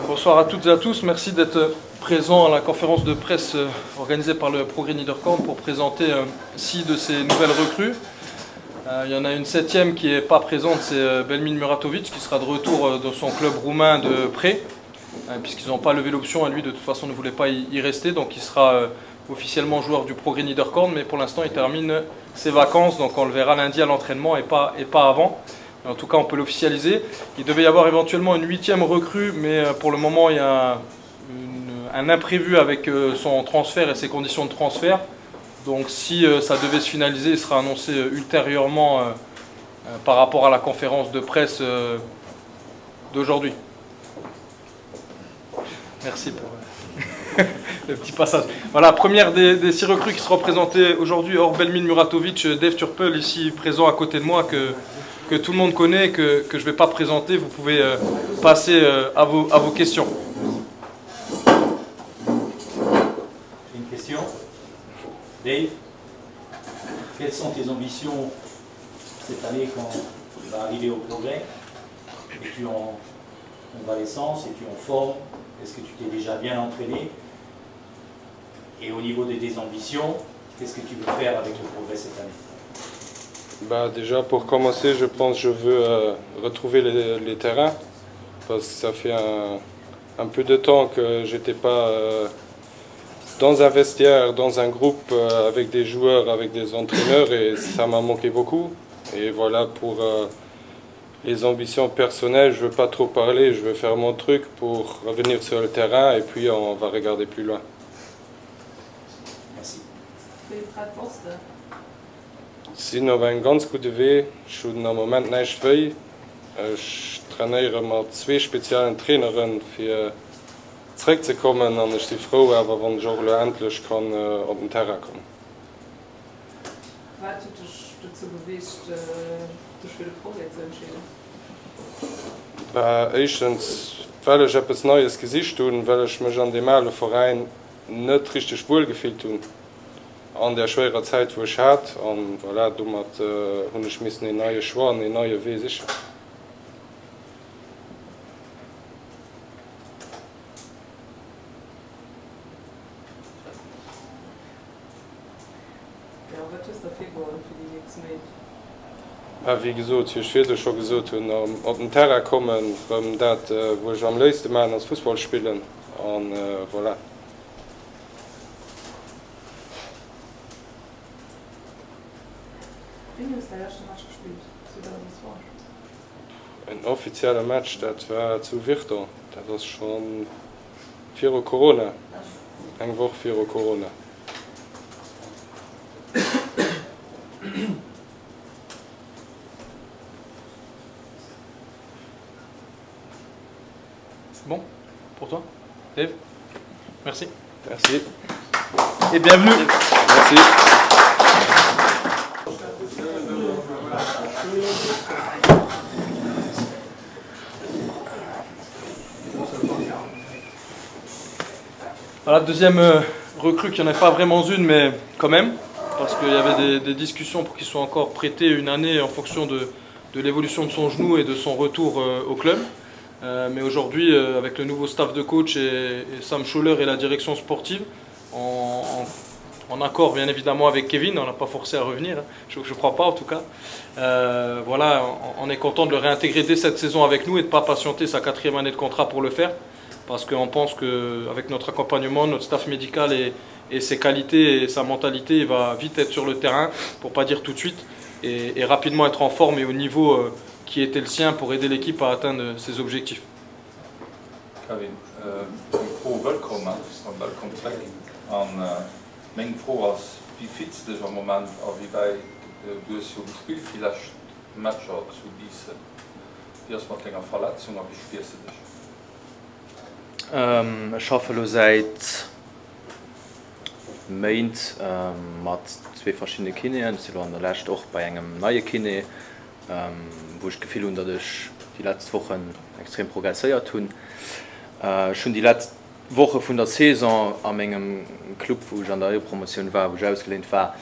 Bonsoir à toutes et à tous. Merci d'être présents à la conférence de presse euh, organisée par le Progrès Niederkorn pour présenter euh, six de ces nouvelles recrues. Euh, il y en a une septième qui n'est pas présente, c'est Belmin Muratovic qui sera de retour dans son club roumain de prêt, puisqu'ils n'ont pas levé l'option et lui de toute façon ne voulait pas y rester, donc il sera officiellement joueur du Progrès Niederkorn, mais pour l'instant il termine ses vacances, donc on le verra lundi à l'entraînement et pas, et pas avant. En tout cas, on peut l'officialiser. Il devait y avoir éventuellement une huitième recrue, mais euh, pour le moment, il y a un imprévu avec euh, son transfert et ses conditions de transfert. Donc si euh, ça devait se finaliser, il sera annoncé ultérieurement par rapport à la conférence de presse d'aujourd'hui. Merci pour le petit passage. Voilà, première des, six recrues qui sera présentée aujourd'hui, hors Belmin Muratovic, Dave Turpel, ici présent à côté de moi, que, que tout le monde connaît, que, que je ne vais pas présenter. Vous pouvez euh, passer euh, à, vos, à vos questions. Une question. Dave, quelles sont tes ambitions cette année quand tu vas arriver au progrès Es-tu en convalescence Es-tu en forme Est-ce que tu t'es déjà bien entraîné Et au niveau de tes ambitions, qu'est-ce que tu veux faire avec le progrès cette année bah Déjà, pour commencer, je pense que je veux euh, retrouver les, les terrains parce que ça fait un, un peu de temps que j'étais pas euh, dans un vestiaire, dans un groupe euh, avec des joueurs, avec des entraîneurs et ça m'a manqué beaucoup. Et voilà pour euh, les ambitions personnelles, je veux pas trop parler, je veux faire mon truc pour revenir sur le terrain et puis on va regarder plus loin. Merci. Sinn op engem ganz gudde Wee. Ech hunn am Moment näischt wéi. Ech trainéiere mat zwee speziellen Traineren, fir zeréckzekommen an ech si frou awer, wann ech och elo endlech kann op den Terrain kommen. Wat huet dech dozou beweegt, dech fir de Progrès ze entscheeden? Éischtens, well ech eppes Neies gesicht hunn, well ech mech an deem ale Veräin net richteg wuel gefillt hunn an där schwéierer Zäit, wou ech hat. An voilà, domat hunn ech missen een neie Choix an een neie Wee sichen. Jo, wat hues der virgeholl fir déi nächst Méint? Mä wéi gesot, wéi ech virdu scho gesot hunn, op den Terrain kommen, rëm dat wou ech am léifste maachen ass Fussball spillen an voilà. Wéini hues däi leschte Match gespillt? 2020? En offizielle Match, dat war zu Virton, dat ass scho viru Corona, eng Woch viru Corona. C'est bon pour toi, Dave Merci. Merci. Et bienvenue. Merci. Voilà, deuxième euh, recrue qui n'en est pas vraiment une, mais quand même, parce qu'il y avait des, des discussions pour qu'il soit encore prêté une année en fonction de, de l'évolution de son genou et de son retour euh, au club. Euh, mais aujourd'hui, euh, avec le nouveau staff de coach et, et Sam Scholler et la direction sportive, en, en, en accord bien évidemment avec Kevin, on n'a pas forcé à revenir, hein, je ne crois pas en tout cas. Euh, voilà, on, on est content de le réintégrer dès cette saison avec nous et de ne pas patienter sa quatrième année de contrat pour le faire parce qu'on pense qu'avec notre accompagnement, notre staff médical et, et ses qualités et sa mentalité, il va vite être sur le terrain, pour pas dire tout de suite, et, et rapidement être en forme et au niveau euh, qui était le sien pour aider l'équipe à atteindre ses objectifs. Kevin, eng Fro, Wëllkomm an wëllkomm zréck. An meng Fro ass, wéi fills de dech am Moment a wéi wäit, du hues jo gespillt déi lescht Matcher zu Biissen, wéi ass mat denger Verletzung a wéi spiers de dech? Ech schaffe lo säit Méint mat zwee verschiddene Kinéen. Ech si lo an der Lescht och bei engem neie Kiné. wou ech d'Gefill hunn, datt ech déi letzt Wochen extrem progresséiert hunn. Ech hunn déi letzt Woche vun der Saison a mengem Club, wou ech an der Éierepromotioun war, wou ech ausgeléint war,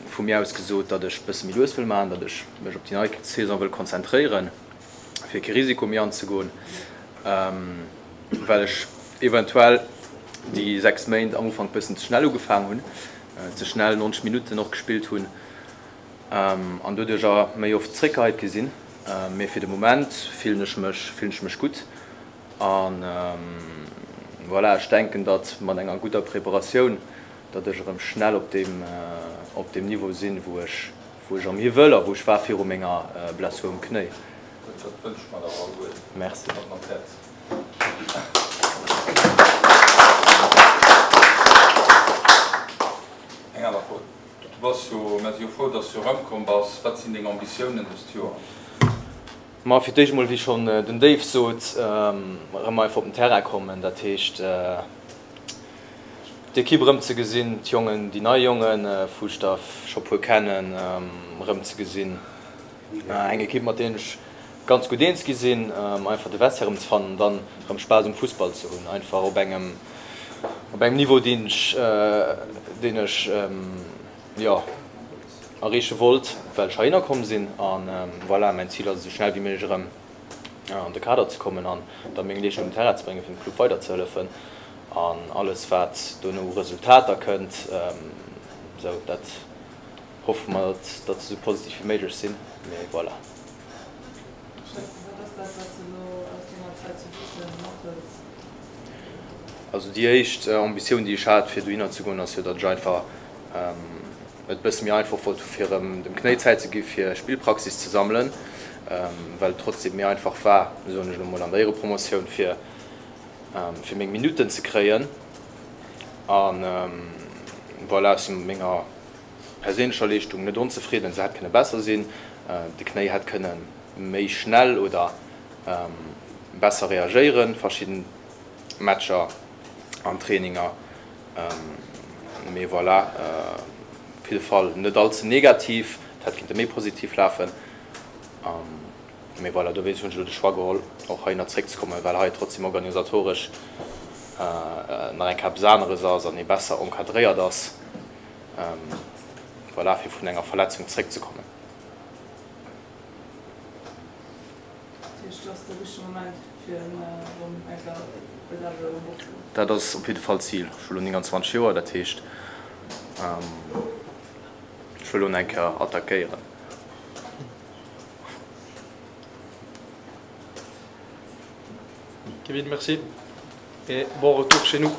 vu mir aus gesot, datt ech e bësse méi lues wëll maachen, datt ech mech op déi nei Saison wëll konzentréieren, fir kee Risiko méi anzegoen, well ech eventuell déi 6 Méint am Ufank bëssen ze schnell ugefaang hunn, ze schnell 90 Minutten och gespillt hunn an doduercher méi oft zréckgeheit gi sinn. Mee fir de Moment fillen ech mech, fillen ech mech gutt an voilà, ech denken, datt mat enger gudder Preparatioun, datt ech erëm schnell op deem, op deem Niveau sinn, wou ech, wou ech erëm hi wëll a wou ech war viru menger Blessur um Knéi. Gutt, dat wënsche mer der alleguer. Merci. Mat mat Häerz. Eng aner Fro, Du bass jo, mer si jo frou, dass du erëmkomm bass. Wat sinn deng Ambitiounen dëst Joer? Ma fir d'éischt emol, wéi schonn den Dave sot, erëm einfach op den Terrain kommen. Dat heescht, d'Ekipp erëm ze gesinn, d'Jongen, déi nei Jongen, wou ech der scho puer kennen, erëm ze gesinn. Eng Ekipp, mat deenen ech ganz gutt eens gi sinn, einfach de Vestiaire erëm ze fannen an dann erëm Spaass um Fussball ze hunn. Einfach op engem, op engem Niveau, deen ech, deen ech, jo, erreeche wollt, well ech heihinner komm sinn. A voilà, mäin Zil ass et, esou schnell wéi méiglech erëm an de Kader ze kommen an da meng Leeschtung um Terrain ze bréngen, fir dem Club weiderzehëllefen. An alles, wat dono u Resultater kënnt, esou, dat hoffe mer, datt se esou positiv wéi méiglech sinn. Mee voilà. Wat ass dat, wat s de elo aus denger Zäit zu Biissen mathëls? Also déi éischt Ambitioun, déi ech hat, fir dohinner ze goen, ass jo, datt ech einfach et bësse méi einfach wollt hu fir erëm dem Knéi Zäit ze gi fir Spillpraxis ze sammelen, well et trotzdeem méi einfach war, soen ech elo mol, an der Éierepromotioun fir fir meng Minutten ze kréien. A voilà, ech si mat menger perséinlecher Leeschtung net onzefridden, se hätt kënne besser sinn, de Knéi hätt kënne méi schnell oder besser reagéieren, verschidden Matcher an Traininger, mee voilà, op jidde Fall net all ze negativ, et hätt kinnte méi positiv lafen, mee voilà, dowéinst hunn ech elo de Choix geholl och heihinner zréckzekommen, well hei trotzdem organisatoresch nach eng Kéier eppes aneres ass an ee besser encadréiert ass. Voilà, fir vun enger Verletzung zréckzekommen. Dat heescht, et ass de richtege Moment, fir erëm eng Kéier e Level erop ze goen? Dat ass op jidde Fall d'Zil. Ech hu lo 29 Joer, dat heescht, ech wëll lo eng Kéier attackéieren. Kevin, merci et bon retour chez nous.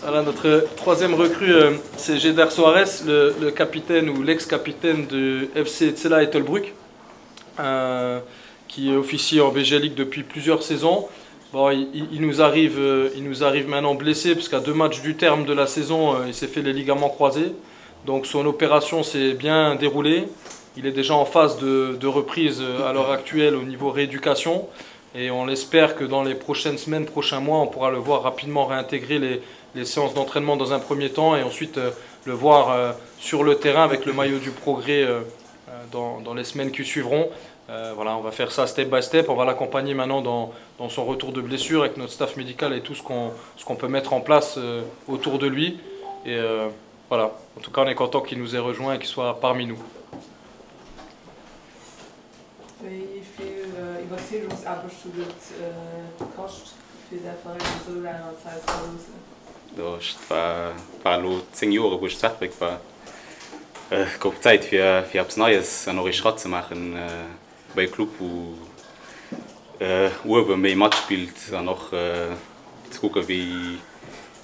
Voilà, notre troisième recrue, euh, c'est Géder Soares, le, le capitaine ou l'ex-capitaine du FC Tsela Ettelbruck, euh, qui officie en BG League depuis plusieurs saisons. Bon, il, il, nous arrive, euh, il nous arrive maintenant blessé, parce qu'à deux matchs du terme de la saison, euh, il s'est fait les ligaments croisés. Donc son opération s'est bien déroulée. Il est déjà en phase de, de reprise euh, à l'heure actuelle au niveau rééducation. Et on l'espère que dans les prochaines semaines, prochains mois, on pourra le voir rapidement réintégrer les, les séances d'entraînement dans un premier temps et ensuite le voir sur le terrain avec le maillot du progrès dans, dans les semaines qui suivront. Euh, voilà, on va faire ça step by step. On va l'accompagner maintenant dans, dans son retour de blessure avec notre staff médical et tout ce qu'on ce qu'on peut mettre en place euh, autour de lui. Et euh, voilà, en tout cas, on est content qu'il nous ait rejoint et qu'il soit parmi nous. Wéi vill Iwwerzeegungsaarbecht huet et kascht, fir däi Veräin no esou laanger Zäit ze verloossen? Et war elo 10 Joer wou ech zu Ettelbréck war. Et gouf Zäit fir fir eppes Neies an och ee Schratt ze maachen bei e Club wou uewe méi matspillt an och ze kucke wéi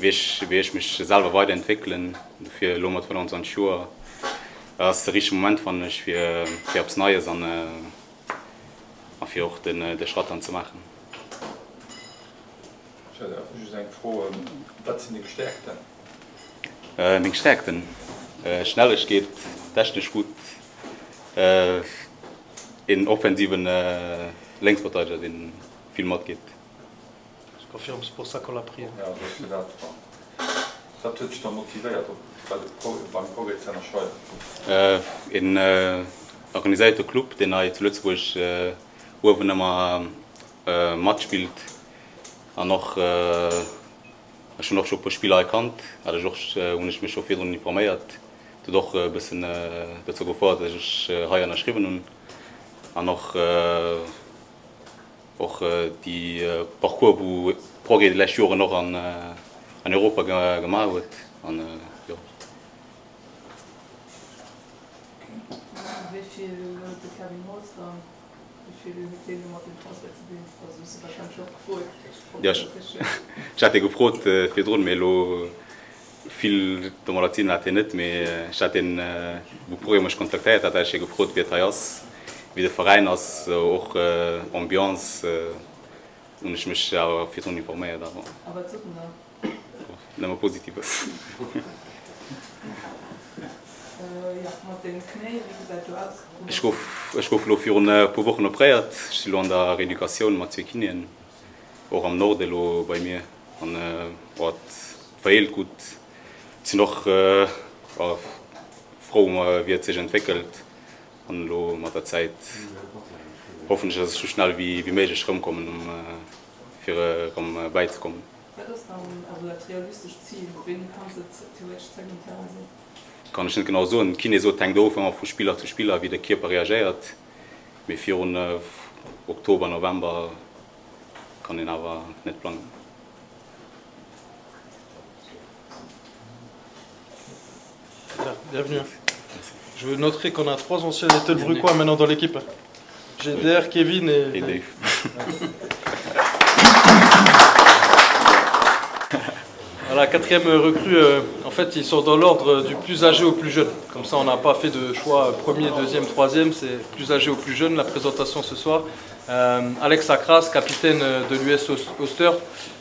wéi ech wéi ech mech selwer weiderentwéckelen. Dofir elo mat 25 Joer ass de richtege Moment fannen ech fir fir eppes Neies an a fir och den de Schratt dann ze maachen. Ech hätt just eng Fro, Wat sinn deng Stärkten? Meng Stärkten? Schnellegkeet, technesch gutt, een offensiven Lénksverteideger deen vill matgeet. Confirme, c'est pour ça qu'on l'a pris. Ja, dat ass dat war. Wat huet dech da motivéiert op bei de Pro beim Progrès ze ënnerschreiwen? Een organiséierte Club, deen hei zu Lëtzebuerg uewen ëmmer matspillt an och ech hunn och scho e puer Spiller hei kannt, hat ech och hunn ech mech scho virdrun informéiert, dat huet och e bëssen dozou gefouert, datt ech hei ënnerschriwwen hunn an och Och déi Parcours wou Progrès déi lescht Joren och an Europa gemaach huet an jo. Wéi vill huet de Kevin Holtz dann, wéi vill huet deen elo mat dem Transfert ze dinn? Also hues de warscheinlech och gefrot, ob Jo, dat richteg ass. ech hat hie gefrot virdrun, mee elo vill domadder ze dinn hat hien net. Mee ech hat hien, wou Progrès mech kontaktéiert hat, hat ech hie gefrot, wéi et hei ass, wéi de Veräin ass, och Ambiance hunn ech mech awer virdrun informéiert. Awer. A wat sot en dann? Nëmme Positives. Jo, mat dengem Knéi, wéi gesäit do aus? Ech gouf, ech gouf elo virun e puer Wochen opréiert. Ech si elo an der Reeducatioun mat zwee Kinéen, och am Norde elo bei mir. An oh, et verheelt gutt. Sinn och frou, wéi et sech entwéckelt. An elo mat der Zäit hoffen ech, dass ech sou schnell wéi méiglech erëmkommen, fir erëm bäizekommen. Wat ass dann also dat realistescht Zil? Wéini kanns de theoretesch zeréck um Terrain sinn? Kann ech net genau soen. Kiné sot, hänkt of ëmmer vu Spiller zu Spiller, wéi de Kierper reagéiert. Mee virun Oktober, November kann een awer net plangen. Bienvenue. Je noterai qu'on a trois anciens Ettelbruckois maintenant dans l'équipe. GDR, Kevin et, et Dave. Voilà, quatrième recrue, euh, en fait, ils sont dans l'ordre du plus âgé au plus jeune. Comme ça, on n'a pas fait de choix premier, deuxième, troisième, c'est plus âgé au plus jeune, la présentation ce soir. Euh, Alex Acras, capitaine de l'US Oster,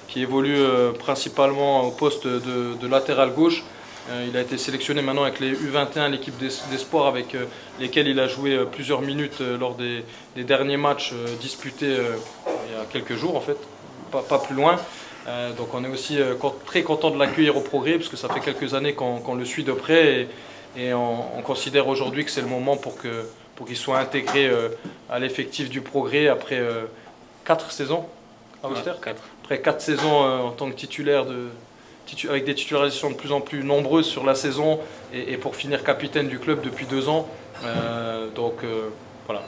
qui évolue euh, principalement au poste de, de latéral gauche. Euh, il a été sélectionné maintenant avec les U21, l'équipe d'espoir avec euh, lesquels il a joué euh, plusieurs minutes lors des, des derniers matchs disputés il y a quelques jours en fait, pas, pas plus loin. Donc on est aussi très content de l'accueillir au progrès parce que ça fait quelques années qu'on qu le suit de près et, et on, on considère aujourd'hui que c'est le moment pour que pour qu'il soit intégré à l'effectif du progrès après quatre saisons à Auster ouais, quatre. après quatre saisons en tant que titulaire de, avec des titularisations de plus en plus nombreuses sur la saison et, et pour finir capitaine du club depuis deux ans. Euh, donc euh, voilà.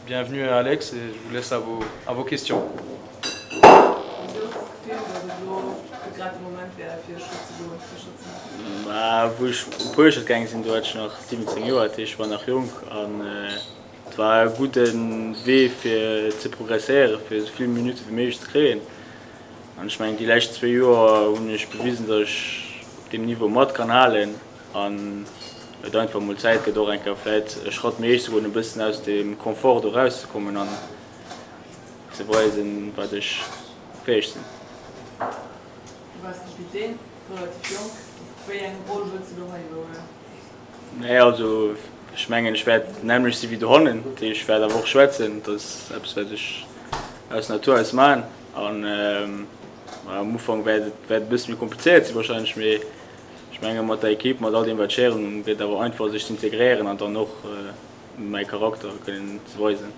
Bienvenue à Alex et je vous laisse à vos, à vos questions. Wou ech op Hueschent gaange sinn, do hat ech nach 17 Joer, dat heescht ech war nach jonk an et war e gudde Wee fir ze progresséieren, fir esou vill Minutte wéi méiglech ze kréien. An ech mengen déi lescht zwee Joer hunn ech bewisen, datt ech op deem Niveau mat kann halen an et einfach mol Zäit gëtt och eng Kéier vläit e Schratt méi héich ze goen, e bëssen aus dem Confort do erauszekommen an ze weisen, wat ech fäeg sinn. Du waars Kapitän, relativ jonk. Wéi eng Roll wëlls de do hei iwwerhuelen? Nee, also ech mengen ech wäert d'nämmlecht si wéi dohannen. Dat heescht ech wäert awer och schwätzen. Dat ass eppes wat ech aus Natur aus maachen. An am Ufank wäert et wäert e bësse méi komplizéiert si warscheinlech, mee ech menge mat der Ekipp, mat all deem wat ech héieren hunn, gëtt et awer einfach sech z'integréieren an dann och mäi Charakter kënnen ze weisen.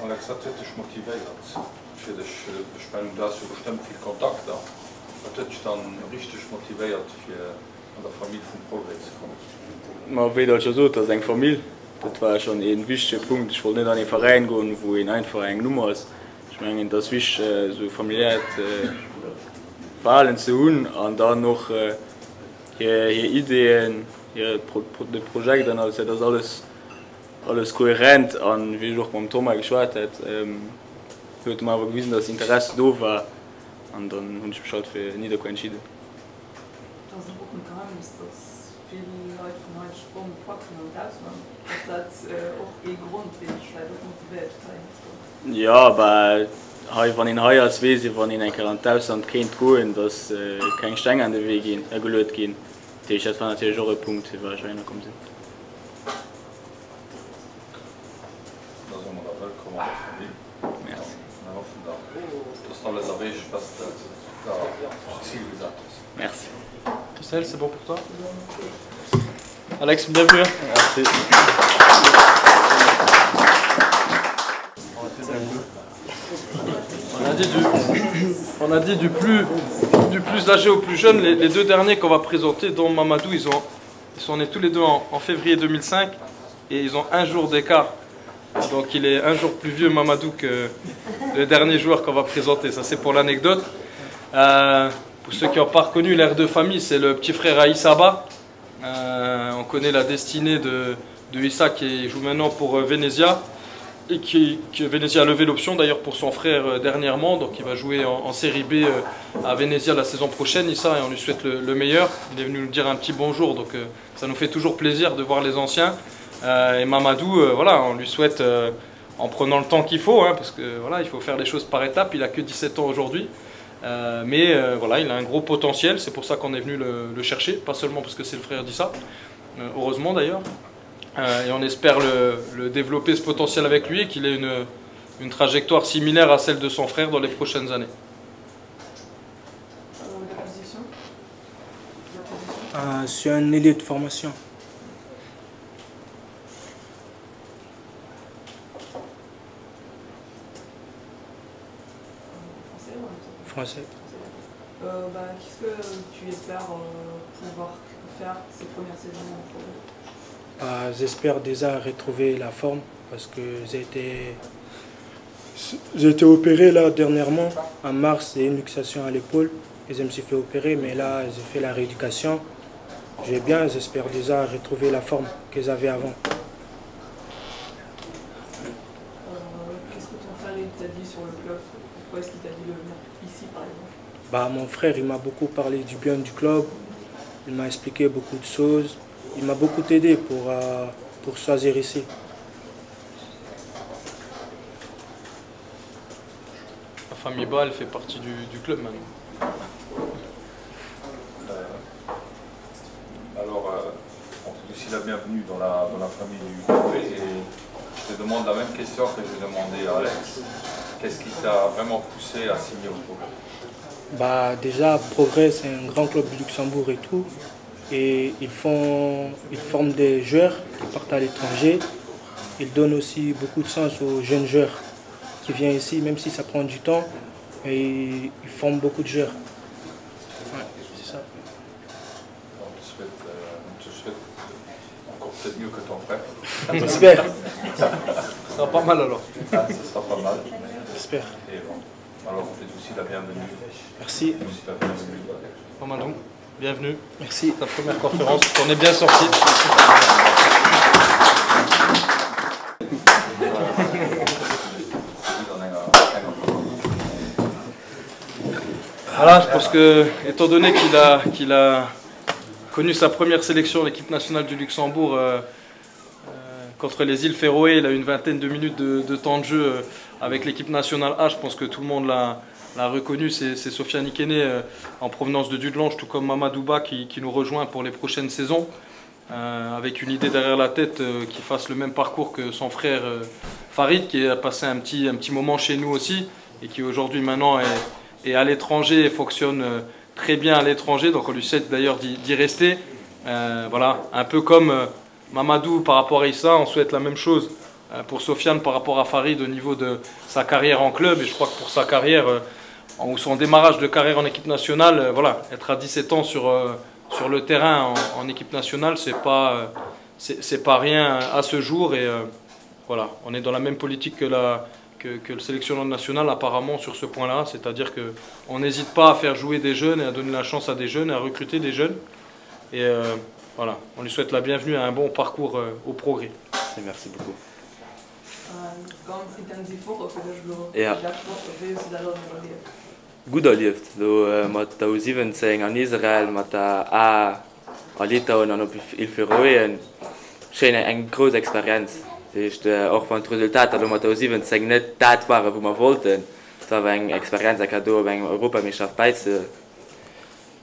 Alex, wat huet dech motivéiert fir dech, ech mengen du has jo bestëmmt vill Kontakter, wat huet dech dann richteg motivéiert fir an der Famill vum Progrès ze kommen? Ma wéi der et scho sot, dat ass eng Famill, dat war schonn ee wichtege Punkt. Ech wollt net an ee Veräin goen, wou een einfach eng Nummer ass. Ech mengen et ass wichteg esou e familiäert Verhalen ze hunn an dann och hir Ideeën, hir de Projekt an alles, dat ass alles alles kohärent an wéi ech och mam Thomas geschwat hat, huet e mer awer gewisen, datt Interesse do war an dann hunn ech mech halt fir Nidderkuer entschidden. Et ass och oppent Geheimnis, datt vill Leit vun hei de Sprong packen an d'Ausland. Ass dat och ee Grond, deen dech vläicht och motivéiert huet, heihinner ze kommen? Jo, bah hei, wann een hei ass, weess ee, wann een eng Kéier an d'Ausland kéint goen, datt keng Steng an de Wee ginn, geluet ginn. Dat heescht, dat war natierlech och e Punkt, firwat ech heihinner komm sinn. Da soe mer der wëllkomm an der Famill. Merci. Mir hoffen da, dass de alles erreechs, wat s de der zum Zil gesat hues. Merci. Christelle, c'est bon pour toi? Alex, bienvenue. Merci. On a dit du, on a dit du plus, du plus âgé au plus jeune, les, les deux derniers qu'on va présenter, dont Mamadou, ils, ont, ils sont nés tous les deux en, en février 2005 et ils ont un jour d'écart. Donc il est un jour plus vieux Mamadou que le dernier joueur qu'on va présenter. Ça c'est pour l'anecdote. Euh, pour ceux qui n'ont pas reconnu l'air de famille, c'est le petit frère Aïssaba. Euh, on connaît la destinée de, de Issa qui joue maintenant pour euh, Venezia et qui, qui Venezia a levé l'option d'ailleurs pour son frère euh, dernièrement, donc il va jouer en, en série B euh, à Venezia la saison prochaine, Issa, et on lui souhaite le, le meilleur. Il est venu nous dire un petit bonjour, donc euh, ça nous fait toujours plaisir de voir les anciens. Euh, et Mamadou, euh, voilà, on lui souhaite euh, en prenant le temps qu'il faut, hein, parce que voilà, il faut faire les choses par étapes. Il a que 17 ans aujourd'hui. Euh, mais euh, voilà, il a un gros potentiel, c'est pour ça qu'on est venu le, le chercher, pas seulement parce que c'est le frère d'Issa, euh, heureusement d'ailleurs. Euh, et on espère le, le développer ce potentiel avec lui et qu'il ait une, une trajectoire similaire à celle de son frère dans les prochaines années. Euh, la position La position Euh, je suis un ailier de formation. Français ou en Français. Euh, bah, Qu'est-ce que tu espères euh, pouvoir faire ces premières saisons en Progrès Bah, J'espère déjà retrouver la forme parce que j'ai été, j'ai été opéré là dernièrement. En mars, j'ai une luxation à l'épaule et je me suis fait opérer, mais là, j'ai fait la rééducation. J'ai bien, j'espère déjà retrouver la forme que j'avais avant. Euh, Qu'est-ce que ton frère il t'a dit sur le club Pourquoi est-ce qu'il t'a dit de venir ici par exemple Bah, mon frère, il m'a beaucoup parlé du bien du club. Il m'a expliqué beaucoup de choses. Il m'a beaucoup aidé pour, euh, pour choisir ici. La famille Ba, elle fait partie du, du club maintenant. Euh, alors, euh, on te dit aussi la bienvenue dans la, dans la famille du Progrès et je te demande la même question que j'ai demandé à Alex. Qu'est-ce qui t'a vraiment poussé à signer au Progrès Bah, déjà, Progrès, c'est un grand club du Luxembourg et tout. Et ils, font, ils forment des joueurs qui partent à l'étranger. Ils donnent aussi beaucoup de sens aux jeunes joueurs qui viennent ici, même si ça prend du temps. Et ils forment beaucoup de joueurs. Ouais, c'est ça. On te souhaite, euh, on te souhaite encore peut-être mieux que ton frère. J'espère. Ça sera pas mal alors. Ah, ce sera pas mal. J'espère. Et bon, alors on te dit aussi la bienvenue. Merci. Aussi la bienvenue. Mamadou, bienvenue. Merci. Ta première conférence, on est bien sorti. Voilà, je pense que, étant donné qu'il a, qu'il a connu sa première sélection en l'équipe nationale du Luxembourg euh, euh, contre les îles Féroé, il a eu une vingtaine de minutes de, de temps de jeu euh, avec l'équipe nationale A. Je pense que tout le monde l'a, l'a reconnu. C'est, c'est Sofiane Ikene euh, en provenance de Dudelange, tout comme Mamadou Ba qui, qui nous rejoint pour les prochaines saisons. Euh, avec une idée derrière la tête euh, qu'il fasse le même parcours que son frère euh, Farid, qui a passé un petit, un petit moment chez nous aussi et qui aujourd'hui maintenant est, est à l'étranger et fonctionne euh, très bien à l'étranger. Donc on lui souhaite d'ailleurs d'y, d'y rester. Euh, voilà, un peu comme euh, Mamadou par rapport à Issa, on souhaite la même chose euh, pour Sofiane par rapport à Farid au niveau de sa carrière en club. Et je crois que pour sa carrière, euh, ou son démarrage de carrière en équipe nationale, euh, voilà, être à 17 ans sur, euh, sur le terrain en, en équipe nationale, c'est pas, euh, c'est, c'est pas rien à ce jour. Et euh, voilà, on est dans la même politique que, la, que, que le sélectionneur national apparemment sur ce point-là, c'est-à-dire qu'on n'hésite pas à faire jouer des jeunes et à donner la chance à des jeunes, à recruter des jeunes. Et euh, voilà, on lui souhaite la bienvenue à un bon parcours euh, au Progrès. Merci beaucoup. Äh, ganz intensiv Woche fir dech elo. Ja. Déi lescht Woche, wéi hues du dat alles iwwerlieft? Gutt erlieft. Elo mat der U17 an Israel, mat der A a Litauen an op Îles Feroen. Schéin, eng grouss Experienz. Dat heescht, och wann d'Resultater elo mat der U17 net dat waren, wou mer wollten, et war awer eng Experienz, eng Cadeau op engem Europameeschterschaft bäize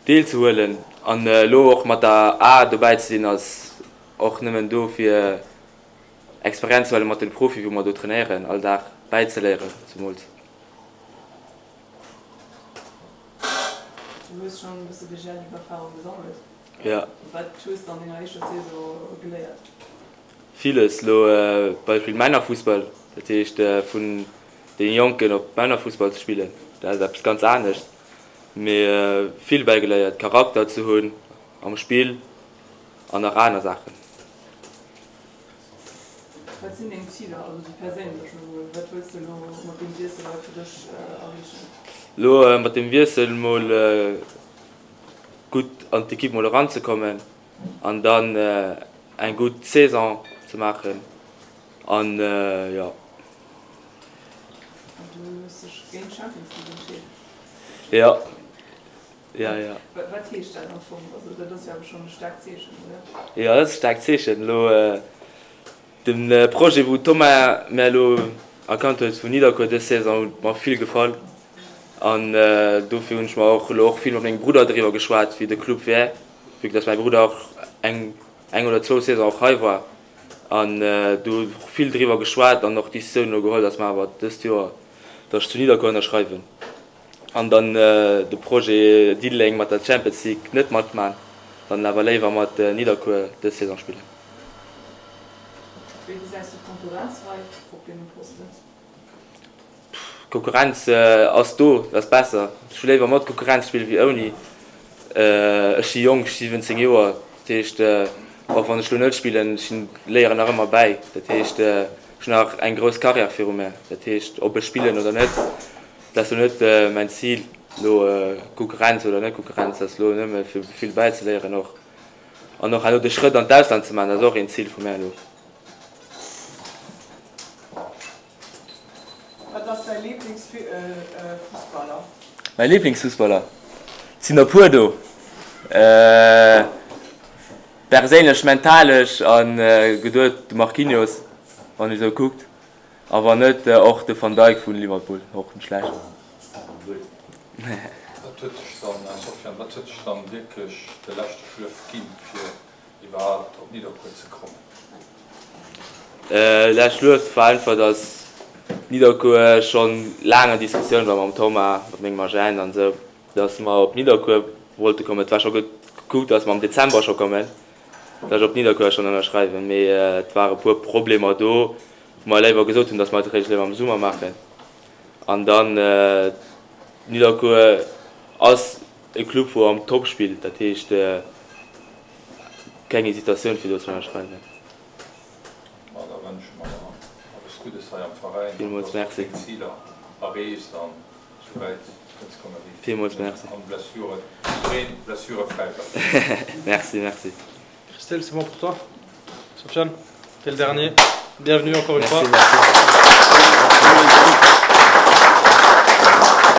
deelzehuelen. An elo och mat der A dobäi ze sinn, ass och nëmmen do fir Experienz ze huelen mat den Profie wou mer do trainéieren, all Dag bäizeléieren zemools. Du hues schonn e bësse BGL-Ligue-Erfarung gesammelt. Ja. Wat hues de an denger éischter Saison geléiert? Villes. Lo Beispill Männerfussball, dat heescht vun deene Jonken op Männerfussball ze spillen, dat ass eppes ganz anescht. Mee vill bäigeléiert, Charakter ze hunn am Spill an nach aner Saachen. Wat sinn deng Ziler, also déi perséinlech emol? Wat wëlls de elo mat deem Wiessel hei fir dech erreechen? Elo mat dem Wiessel mol gutt an d'Ekipp mol eranzekommen an dann eng gutt Saison ze maachen an jo. An du hues dech géint d'Champions League entscheet? Jo. Ja, ja. Wat heescht dat am Fong? Also dat ass jo awer schonn e staarkt Zeechen, oder? Jo, dat ass e staarkt Zeechen. Elo de Projet, wou Thomas mär elo erkannt huet vun Nidderkuer dës Saison, huet mer vill gefall. An dofir hunn ech mer och elo och vill mat mengem Brudder driwwer geschwat, wéi de Club wär, vue que dass mäi Brudder och eng eng oder zwou Saison och hei war. An do och vill driwwer geschwat an och d'Decisioun elo geholl, dass mer awer dëst Joer, dass ech zu Nidderkuer ënnerschreiwen. An dann de Projet Diddeleng mat der Champions League net matman, dann awer léiwer mat Nidderkuer dës Saison spillen. Wéi gesäis du d'Konkurrenz hei op deene Posten? D'Konkurrenz ass do, dat ass besser. Ech hu léiwer mat Konkurrenz spille wéi ouni. Ech si jonk, ech si 17 Joer, dat heescht och wann ech lo net spillen, ech léieren nach ëmmer bäi. Dat heescht ech hunn nach eng grouss Karriär viru mär. Dat heescht ob ech spillen oder net, Dat ass lo net mäin Zil, lo Konkurrenz oder net Konkurrenz, dat ass lo nëmme fir vill bäizeléieren och. An och herno de Schrëtt an d'Ausland ze maachen, dat ass och een Zil vu mär elo. Wat ass däi Liblingsfussballer? Mäi Liblingsfussballer? Et sinn der puer do. Perséinlech, mentalesch a geduet de Marquinhos, wann ee sou kuckt. A wann net, och de Van Dijk vun Liverpool, och net schlecht. Wat huet dech dann, Sofiane, wat huet dech dann wierklech de leschte Schlëff ginn, fir iwwerhaapt op Nidderkuer ze kommen? Lescht Schluef war einfach, dass Nidderkuer schonn laang an Diskussioun war mam Thomas, mat mengem Agent an esou, dass mer op Nidderkuer wollte kommen. Et war scho gekuckt, dass mer am Dezember scho kommen. dass ech op Nidderkuer schonn ënnerschreiwen, mee et ware puer Problemer do, wou mer léiwer gesot hunn, dass mer et eréischt léiwer am Summer maachen. An dann, Nidderkuer ass e Club, wou am Top spillt, dat heescht keng Hesitatioun fir do ze ënnerschreiwen. Ma da wënsche mer der alles Guddes hei am Veräin, Villmools dass du merci. deng Ziler erreechs an esou wäit kënns komme wéi Villmools merci. an Blessure, blessurefräi bleifs. Merci, merci. Christelle, c'est bon pour toi Sofiane, t'es le dernier. Bienvenue encore une Merci, fois. merci.